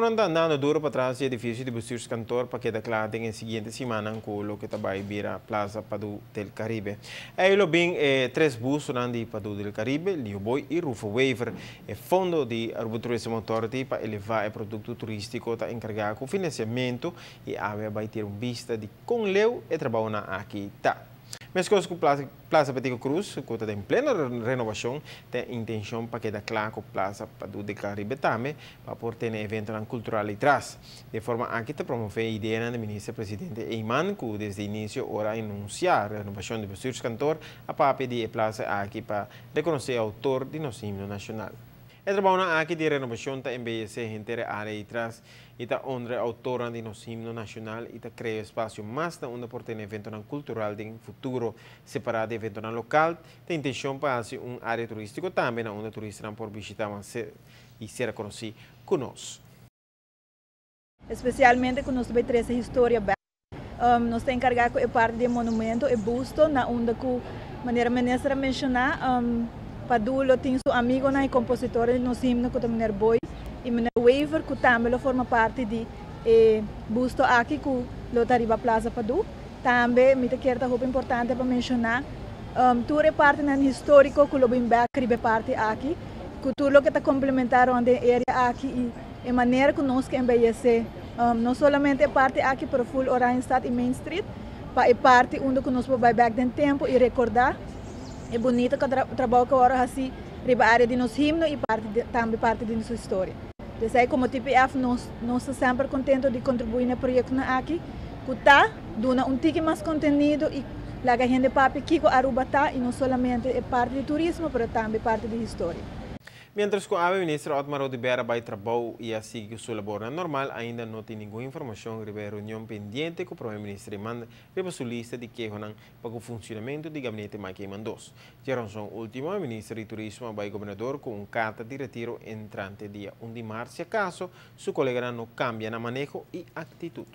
Trabounan ta andando duro patras di edificio di bestuurskantoor pa keda cla den e siguiente simannan cu loke ta bay bira Plaza Padu del Caribe. Ey lo bin e tres bustonan di Padu del Caribe, Leo Boy y Rufo Wever. E fondo di Aruba Tourism Authority pa eleva e producto turistico ta encarga cu financiamento y awe a bay tira un bista di con leu e trabounan aki ta. Mescos cu Plaza Betico Croes, cu ta den pleno renovacion, tin intencion pa keda cla cu Plaza Padu del Caribe tambe pa por tene eventonan cultural atras. Di forma aki ta promove ideanan di minister-presidente Eman, cu desde inicio ora anuncia renovacion di bestuurskantoor a papia di e plaza aki pa reconoce autor di nos himno nacional. E trabounan aki di renovacion ta embeyece henter area atras y ta honra autor di nos himno nacional y ta crea espacio mas na unda por tene eventonan cultural den futuro separa di eventonan local. Tin intencion pa haci un area turistico tambe na unda turistanan por bishita y ser conoci cu nos. Especialmente cu nos tambe trece historia. Nos ta encarga cu e parti di monumento y busto na unda cu manera minister a menciona, Padu lo tin su amigonan y compositor di nos himno, cu ta meneer Boy y meneer Wever, cu tambe lo forma parti di e busto aki cu lo ta riba Plaza Padu. Tambe mi ta kere ta hopi importante pa menciona tur e partinan historico cu lo bin back riba e parti aki, cu tur loke ta complementa rond e area aki y e manera cu nos ke embeyece no solamente e parti aki, pero full Oranjestad y Main Street, pa e parti unda cu nos por bay back den tempo y recorda e bunita trabou cu awor haci riba area di nos himno y tambe parti di nos historia. Pesey como TPF nos ta semper contento di contribui na e proyecto aki, cu ta duna un tiki mas contenido y laga hende papia kico Aruba ta y no solamente e parti di turismo, pero tambe parti di historia. Mientras cu e minister Otmar Oduber a bay trabou y a sigui su labor normal, ainda no tin ningun informacion riba e reunion pendiente cu prome minister Eman riba su lista di kehonan pa e funcionamento di gabinete Mike Eman II. Diaranson ultimo, e minister di Turismo a bay gobernador cu un carta di retiro entrante dia 1 di maart, si acaso su colega no cambia na maneho y actitud.